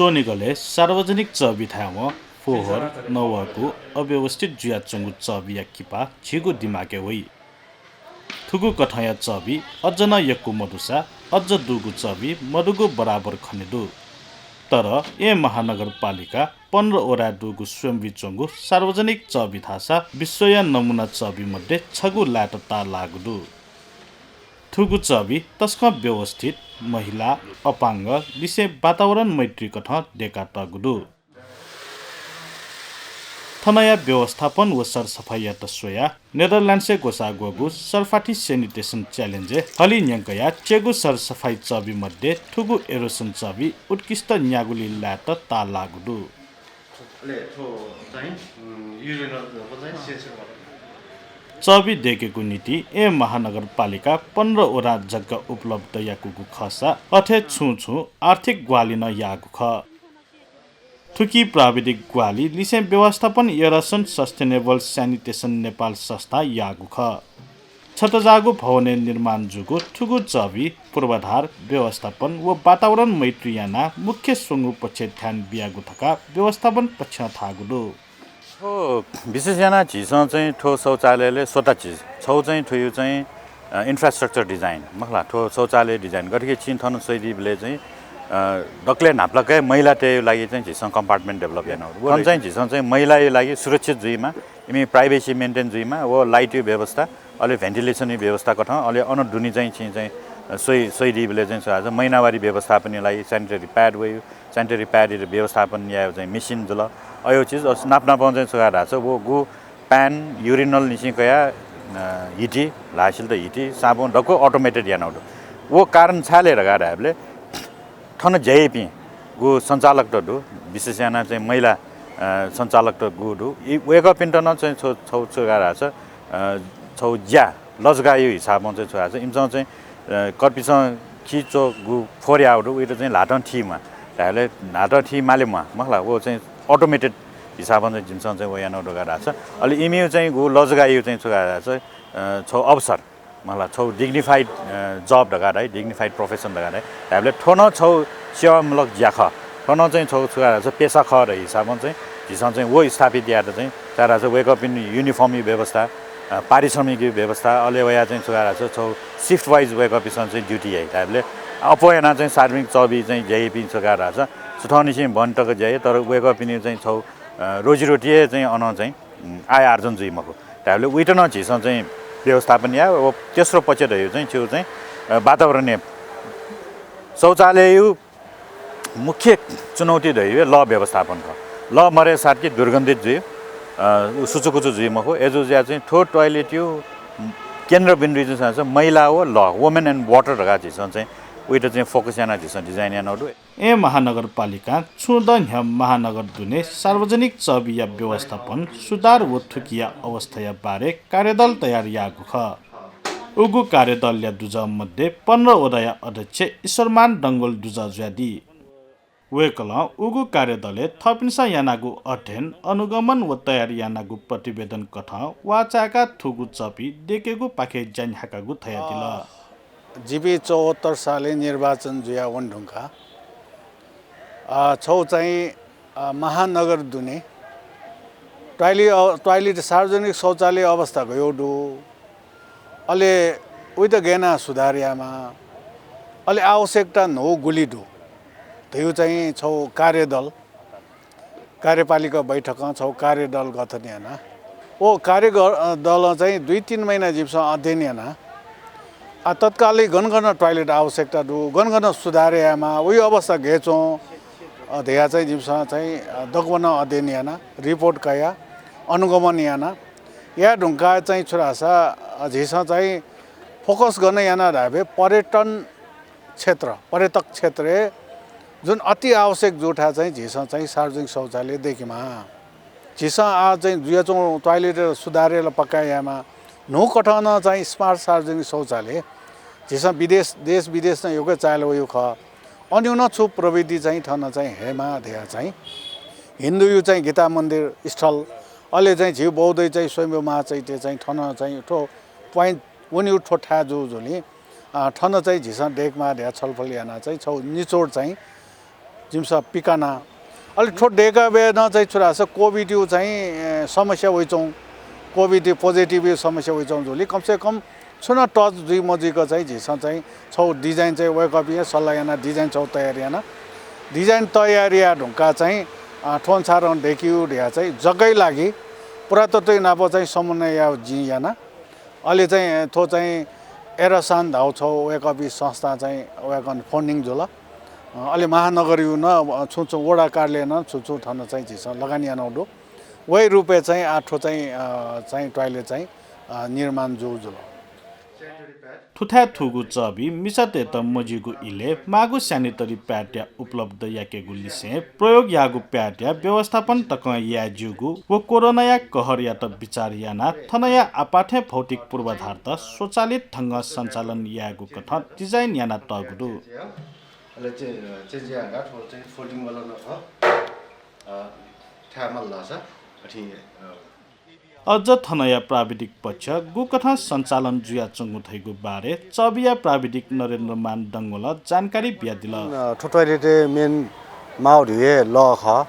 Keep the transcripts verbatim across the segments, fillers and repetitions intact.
त्वनेगलय् सार्वजनिक चःबि धायेवं फोहोर नवःगु अव्यवस्थित जुयाच्वंगु चःबिया किपा झीगु दिमागय् वइ। थुगु कथंया चःबि अझ नं यक्व मदुसा अझ दुगु चःबि मदुगु बराबर खने दु। तर येँ महानगरपालिका पन्ध्र वडाय् दुगु स्वयम्भुइ च्वंगु सार्वजनिक चःबि धाःसा विश्वया नमुना चःबि मध्ये छगू लायेत ताःलाःगु दु। थुगु चःबि तसकं व्यवस्थित, महिला, अपाङ्ग, लिसें वातावरण मैत्री कथं दयेकातःगु दु। थनया व्यवस्थापन व सरसफाइयात स्वयाः नेदरल्यान्ड्सय् ग्वसाः ग्वःगु सर्फाथि sanitation challenge-य् हलिं न्यंकया च्यःगु सरसफाइ चःबि मध्ये थुगु एरोसन चःबि उत्कृष्ट न्यागुलि लायेत ताःलाःगु दु। अले थ्व चाहिँ, उम्, urinal जब चाहिँ सेंसर वाला। चःबि दयेकेगु निंतिं येँ महानगरपालिका पन्ध्र वडां जग्गा उपलब्ध याकूगु खःसा अथे छुं छुं आर्थिक ग्वाहालि नं याःगु खः। थुकी प्राविधिक ग्वाहालि लिसें व्यवस्थापन एरोसन सस्टेनेबल स्यानिटेसन नेपाल संस्थां याःगु खः। छतजाःगु भवनय् निर्माण जूगु थुगु चःबि पूर्वाधार, व्यवस्थापन व वातावरण मैत्री यानाः मुख्य स्वंगू पक्षय् ध्यान बियागु धकाः व्यवस्थापन पक्षं धाःगु दु। थ्व विशेष यानाः झीसं चाहिँ थ्व शौचालयलय् स्वता झी छौ चाहिँ थ्वयु चाहिँ, अ, infrastructure design मखला, थ्व शौचालय design गथे कि छिं थन स्वइदीबलय् चाहिँ, अ, दकलय् न्हापालाक महिलातय्‌यु लागि चाहिँ झीसं compartment develop यानागु दु। व थन चाहिँ झीसं चाहिँ महिलायु लागि सुरक्षित जुइमा, इमि privacy maintain जुइमा, व light-यु व्यवस्था, अले ventilation-यु व्यवस्था कथं, अले अन दुने चाहिँ छिं चाहिँ, अ, स्वइ, स्वइदीबलय् चाहिँ छु धाःसा महिनावारी व्यवस्थापनया लागि sanitary pad वयु, sanitary pad-यु व्यवस्थापन यायु चाहिँ machine जुल। अयु चिज अस नाप नापं चाहिँ छु धाःसा व गु pan, urinal निसें कयाः, अ, हिटी, ल्हाःसिलत हिटी, साबुन दक्व automated यानागु दु। व कारण छाय् ले धकाः धायेबलय् थन ज्या याइपिं गु सञ्चालकत दु, विशेष यानाः चाहिँ महिला, अ, सञ्चालकत गु दु। इ, वय्‌कःपिन्त नं चाहिँ छौ, छौ छु धाःसा, अ, छौ ज्या लजगाःयु हिसाबं चाहिँ छु धाःसा इमिसं चाहिँ, अ, कर्पिसं खी च्वःगु फोहोर याःगु दु, उइत चाहिँ ल्हातं थी म्वाः। धायेबलय् ल्हातं थी माले म्वाः, मखला, व चाहिँ automated हिसाबं चाहिँ जिमिसं चाहिँ व यानागु दु धकाः धाःसा। अले इमियु चाहिँ गु लजगाःयु चाहिँ छु धाःसा, अ, छौ अवसर मखला, छौ dignified, अ, job धकाः धाइ, dignified profession धकाः धाइ। धायेबलय् थ्व नं छौ सेवामूलक ज्या खः। थ्व नं चाहिँ छौ छु धाःसा पेसा खः धइ हिसाबं चाहिँ झीसं चाहिँ व स्थापित यायेत चाहिँ छु धाःसा वय्‌कःपिनि uniform-यु व्यवस्था, अ, पारिश्रमिकयु व्यवस्था, अले वया चाहिँ छु धाःसा छौ shift wise वय्‌कःपिसं चाहिँ duty याइ। धायेबलय् अप्वः यानाः चाहिँ सार्वजनिक चःबि चाहिँ ज्या याइपिं छु धाःसा सुथंनिसें बहनी तक ज्या याइ, तर वय्‌कःपिनि चाहिँ छौ, अ, रोजीरोटी हे चाहिँ अन चाहिँ, उम्, आय आर्जन जुइ मखु। धायेबलय् उइत नं झीसं चाहिँ व्यवस्थापन याये। व तेस्रो पक्ष धइगु चाहिँ छिगु चाहिँ, अ, वातावरणय् शौचालययु मुख्य चुनौती धइगु लः व्यवस्थापन खः। लः मदय् साथ कि दुर्गन्धित जुइ, अ, उ सुचुकुचु जुइ मखु। अय्‌जूगुलिं चाहिँ थ्व toilet-यु केन्द्रबिन्दु चाहिँ छु धाःसा महिला व लः, women and water धकाः झीसं चाहिँ उइत चाहिँ focus यानाः झीसं design यानागु दु। येँ महानगरपालिकां छुं दँ न्ह्यः महानगर दुने सार्वजनिक चःबिया व्यवस्थापन सुधार व थुकिया अवस्थाया बारे कार्यदल तयार याःगु खः। उगु कार्यदलया दुजः मध्ये पन्ध्र वडाया अध्यक्ष ईश्वरमान डंगोल दुजः जुयादी। वय्‌कलं उगु कार्यदलय् थःपिन्सं यानागु अध्ययन, अनुगमन व तयार यानागु प्रतिवेदन कथं वाःचाय्‌काः थुगु चःबि दयेकेगु पाखे ज्या न्ह्याकागु धयादिल। जिपिं चौहत्तर सालय् निर्वाचन जुया वने धुंकाः, अ, छौ चाहिँ, अ, महानगर दुने toilet, अ, toilet सार्वजनिक शौचालय अवस्था गय् दु, अले उइत गय् यानाः सुधार यायेमाः, अले आवश्यकता न्हू गुलि दु धइगु चाहिँ छौ कार्यदल कार्यपालिका बैठकं छौ कार्यदल गठन याना। व कार्य ग-, अ, दलं चाहिँ दुई तीन महिना जिमिसं अध्ययन याना। आ, तत्कालै गन गन toilet आवश्यकता दु, गन गन सुधार यायेमाः, उयो अवस्था गय् च्वं, अ, धया चाहिँ जिमिसं चाहिँ, अ, दक्वनं अध्ययन याना, report कया, अनुगमन याना। या धुंकाः चाहिँ छु धाःसा, अ, झीसं चाहिँ focus गन याना धायेबलय् पर्यटन क्षेत्र, पर्यटक क्षेत्रय् जुन अति आवश्यक जूथाय् चाहिँ झीसं चाहिँ सार्वजनिक शौचालय दयेकेमाः। झीसं आः चाहिँ जुयाच्वंगु toilet सुधार यायेमाः, न्हू कथं नं चाहिँ smart सार्वजनिक शौचालय झीसं विदेश, देश विदेश नं यक्व चायेत वइगु खः। अन्यु नं छु प्रविधि चाहिँ थन चाहिँ हयेमाः धया चाहिँ हिन्दूयु चाहिँ गीता मन्दिर स्थल, अले चाहिँ झी बौद्धयु चाहिँ स्वयम्भू महाचैत्य चाहिँ थन चाहिँ थ्व point वनेगु थ्व थाय् जूगुलिं, अ, थन चाहिँ झीसं दयेकेमाः धया छलफल याना चाहिँ छौ निचोड चाहिँ जिमिसं पिकाना। अले थ्व दय्काबे नं चाहिँ छु धाःसा कोभिडयु चाहिँ, ए, समस्या वइच्वं, कोभिड पोजिटिभयु समस्या वइच्वं जुली कम से कम छुं नं टच जुइ मजुइक चाहिँ झीसं चाहिँ छौ डिजाइन चाहिँ वय्कःपिं सल्लाह याना डिजाइन छौ तयार याना। डिजाइन तयार याये धुंका चाहिँ, अ, थ्व अनुसारं दय्कियु धया चाहिँ जगै लागि पुरातत्वयु नाप चाहिँ समन्वय या जिं याना। अले चाहिँ थ्व चाहिँ एरासान धाउ छौ वय्कःपिं संस्था चाहिँ वय्कःन फन्डिङ जुल। अ, अले महानगरयु नं, अ, छुं छुं वडा कार्यालय नं छुं छुं थन चाहिँ झीसं लगानी यानाउ दु। वय् रूपय् चाहिँ आः थ्व चाहिँ, अ, चाहिँ टोयलेट चाहिँ, अ, निर्माण जू जुल। थुथाय् थूगु चबि मिसातय्त मजिगु इलय् माःगु स्यानिटरी प्याडया उपलब्ध याकेगु लिसें प्रयोग याःगु प्याडया व्यवस्थापन तकं याये ज्यूगु व कोरोनाया कहरयात बिचार यानाः थनया आपाथें भौतिक पूर्वाधारत स्वचालित ढंगं सञ्चालन यायेगु कथं डिजाइन यानातःगु दु। अले चे-, चेंज यायेगु थ्व चाहिँ फोल्डिङ वाला नं खः। अ, थाय् माल धाःसा अथें, अ, अझ थनया प्राविधिक पक्ष गुकथं सञ्चालन जुयाच्वंगु धइगु बारे चबिया प्राविधिक नरेन्द्रमान डंगोलं जानकारी बियादिल। अ, थ्व टोयलेटय् मेन माःगु धइगु हे लः खः।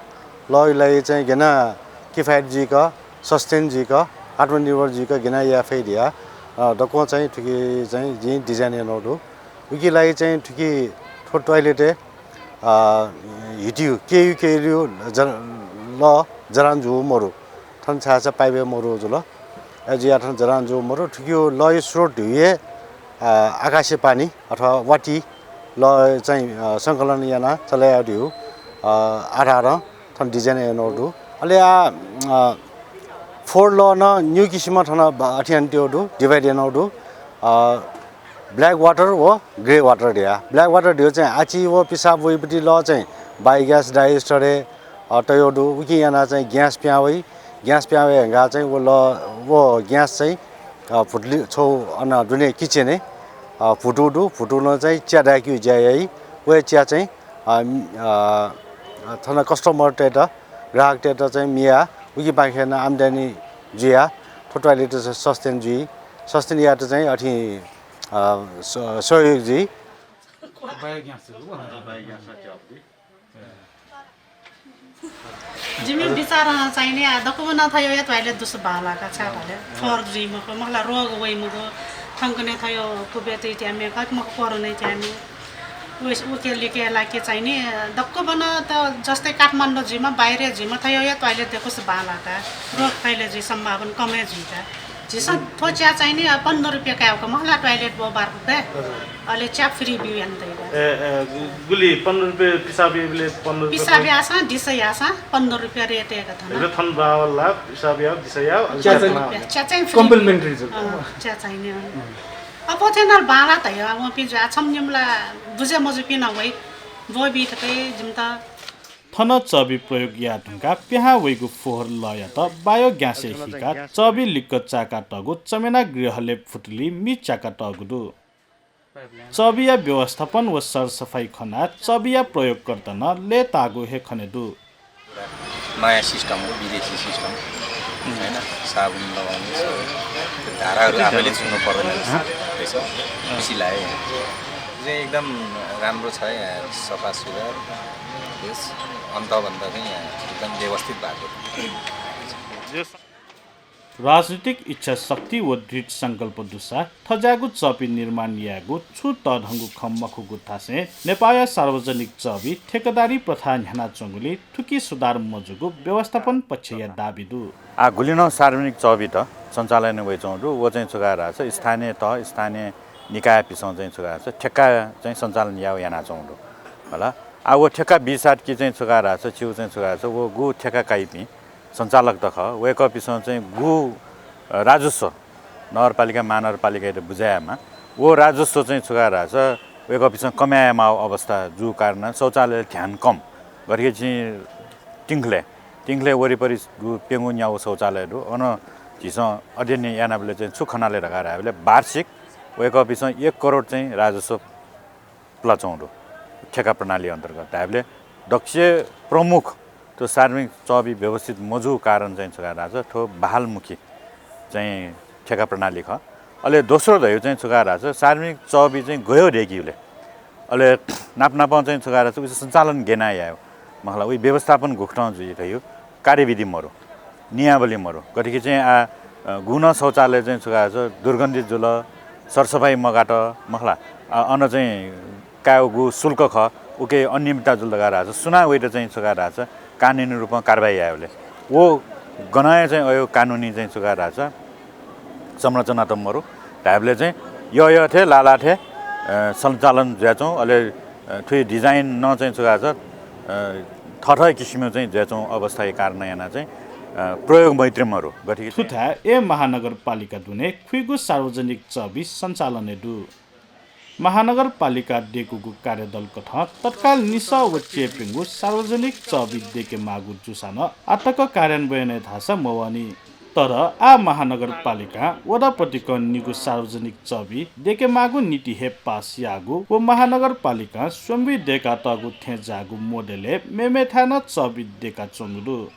लःया लागि चाहिँ गेना किफायत जुइक, सस्टेन जुइक, आत्मनिर्भर जुइक गेना याये फइ धया, अ, दक्वं चाहिँ थुकी चाहिँ जिं डिजाइन यानागु दु। उकी लागि चाहिँ थुकी थ्व टोयलेटय्, अ, हिटियु, केयु, केयु ज-, लः जरान जू मरु। थन छाय्‌सा पाइप हे मरु जुल। अय्‌जुया थन जरान जू मरु। थुकियु लःयु स्रोत धइगु हे, अ, आकाशे पानी अथवा वाति लः चाहिँ, अ, संकलन याना चले यायेगु धइगु, अ, आधारं थन डिजाइन यानागु दु। अले आः, अ, फोहोर लः नं निगू किसिमं थन ब-, अथें यानातयागु दु, डिभाइड यानागु दु। अ, ब्ल्याक वाटर व ग्रे वाटर धया। ब्ल्याक वाटर धइगु चाहिँ आछि व पिसाब वइपति लः चाहिँ बायोग्यास डाइजेस्टरय्, अ, तयागु दु। उकिं यानाः चाहिँ ग्यास पिहां वइ। ग्यास पिहां वये धुंकाः चाहिँ व लः, व ग्यास चाहिँ, अ, भुतुलि छौ अन दुने किचनय्, अ, भुतुगु दु। भुतुलं चाहिँ च्या दाय्‌केगु ज्या याइ। व च्या चाहिँ, अ, मि-, अ, थन कस्टमरतय्त, ग्राहकतय्त चाहिँ मियाः उकिपाखें नं आम्दानी जुयाः थ्व टोयलेट सस्टेन जुइ। सस्टेन यायेत चाहिँ अथें, अ, स-, सहयोग जुइ। बायोग्यास जुल। जिमि बिचारं चाहिँ नि, आ, दक्वबनं थय् हे टोयलेट दुसा बांलाः का, छाय् धाःसा फोहोर जुइ मखु, मखुला रोग वइ मखु, थौंकन्हय् थय् कुबेत इत्यादि का मखु, कोरोना इत्यादि। उस-, उके लिके लाके चाहिँ नि, दक्वबनं त जस्तै काठमाडौं जुइमा, बाहिर जुइमा थय् हे टोयलेट दय्‌कुसा बांलाः का, रोग फैले जुइ सम्भावना कम हे जुइ का। झीसं थ्व च्या चाहिँ नि, पन्ध्र रुपियाँ कायेगु मखुला टोयलेट व बाथरुम। अले च्या फ्री ब्यू याना तइ का। ए, ए, गु-, गुलि पन्ध्र रुपियाँ पिसाब याइबलय् पन्ध्र रुपियाँ पिसाब याःसां, डिस याःसां पन्ध्र रुपियाँ रेट हे का थन। थन बांलाः, पिसाब याः, डिस याः, अले च्या चाहिँ फ्री। च्या चाहिँ फ्री। कम्प्लिमेन्टरी जुल। अँ, च्या चाहिँ नि, अँ। अँ। अप्वः थें नं बांलाः धया, वंपिं जुया छम्ह निम्ह ला बुझे मजुपिं नं वइ। ब्वःबी थें जिमित। थन चबि प्रयोग याये धुंकाः पिहां वइगु फोहोर लःयात बायोग्यासय् हिकाः चबि लिक्क चाय्‌कातःगु चमेना गृहलय् भुतुलि मि च्याकातःगु दु। चबिया व्यवस्थापन व सरसफाइ खनाः चबिया प्रयोगकर्ता नं लय्‌ताःगु हे खने दु। नयाँ सिस्टम हो, विदेशी सिस्टम, होइन? साबुन लगाउने, सबै धाराहरू आफैले छुनु पर्दैन रहेछ। खुसी लाग्यो यहाँ। चाहिँ एकदम राम्रो छ यहाँ, सफा सुग्घर, यस अन्तभन्दा चाहिँ यहाँ एकदम व्यवस्थित भएको। राजनीतिक इच्छा शक्ति व दृढ संकल्प दुसा थज्याःगु चबि निर्माण यायेगु छुं तःधंगु खँ मखुगु धासें नेपाःया सार्वजनिक चबि ठेकेदारी प्रथा न्ह्यानाच्वंगुलिं थुकी सुधार मजूगु व्यवस्थापन पक्षया दाबी दु। आः गुलिं नं सार्वजनिक चबित सञ्चालन वइच्वंगु दु। व चाहिँ छु खः धाःसा स्थानीय तह, स्थानीय निकायपिसं चाहिँ छु खः धाःसा ठेक्का चाहिँ सञ्चालन याः यानाच्वंगु दु। होला। आः व ठेक्का बीसात कि चाहिँ छु खः धाःसा छिगु चाहिँ छु खः धाःसा व गु ठेक्का काइपिं सञ्चालकत खः, वय्कःपिसं चाहिँ गु, अ, राजस्व नगरपालिका, महानगरपालिकायात बुझायेमाः, व राजस्व चाहिँ छु खः धाःसा वय्कःपिसं कमायेमाःगु अवस्था जूगु कारणं शौचालय ध्यान कम। गथे कि झी तिंखलय्, तिंखलय् वरिपरि दु, प्यंगू न्यागू शौचालय दु। अन झीसं अध्ययन यानाबलय् चाहिँ छु खनाले धकाः धायेबलय् वार्षिक वय्कःपिसं एक करोड चाहिँ राजस्व पुलाच्वंगु दु ठेक्का प्रणाली अन्तर्गत धायेबलय् दक्वसिबय् प्रमुख थ्व सार्वजनिक चबि व्यवस्थित मजूगु कारण चाहिँ छु खः धाःसा थ्व बहालमुखी चाहिँ ठेक्का प्रणाली खः। अले दोस्रो धइगु चाहिँ छु खः धाःसा सार्वजनिक चबि चाहिँ गय् दय्कीबलय् अले नाप नापं चाहिँ छु का धाःसा उसे सञ्चालन गय् यायेगु मखु ला, उइ व्यवस्थापन गुकथं जुइ धइगु कार्यविधि मरु, नियमावली मरु। गथे कि चाहिँ आ, अ, गुगुं शौचालय चाहिँ छु का धाःसा दुर्गन्धित जुल, सरसफाइ मगात मखु ला, आ, अन चाहिँ कायेगु शुल्क खः, उके अनियमितता जुल धकाः धाःसा सुनां वइत चाहिँ छु का धाःसा कानुनी रूपं कारवाही यायेबलय् व गनं हे चाहिँ अयो कानुनी चाहिँ छु का धाःसा संरचना त मरु धायेबलय् चाहिँ यः यः थें लाः लाः थें, अ, सञ्चालन जुयाच्वं, अले, अ, थुइ design नं चाहिँ छु का धाःसा, अ, थःथः किसिमं चाहिँ जुयाच्वं अवस्थाया कारणं यानाः चाहिँ, अ, प्रयोग मैत्री मरु। गथे कि थुथाय् ए महानगरपालिका दुने खुइगु सार्वजनिक चःबि सञ्चालनय् दु। महानगरपालिका देकूगु कार्यदल कथं तत्काल निसः व चेंपिंगु सार्वजनिक चःबि देके माःगु जूसां नं आःतक कार्यान्वयनय् धाःसा मवःनि। तर आः महानगरपालिकां वडा पतिकं निगू सार्वजनिक चःबि देके माःगु नीति हे पास याःगु व महानगरपालिकां स्वम्बि देकातःगु थें जाःगु मोडेलय् मेमेथाय् नं चःबि देकाच्वंगु दु।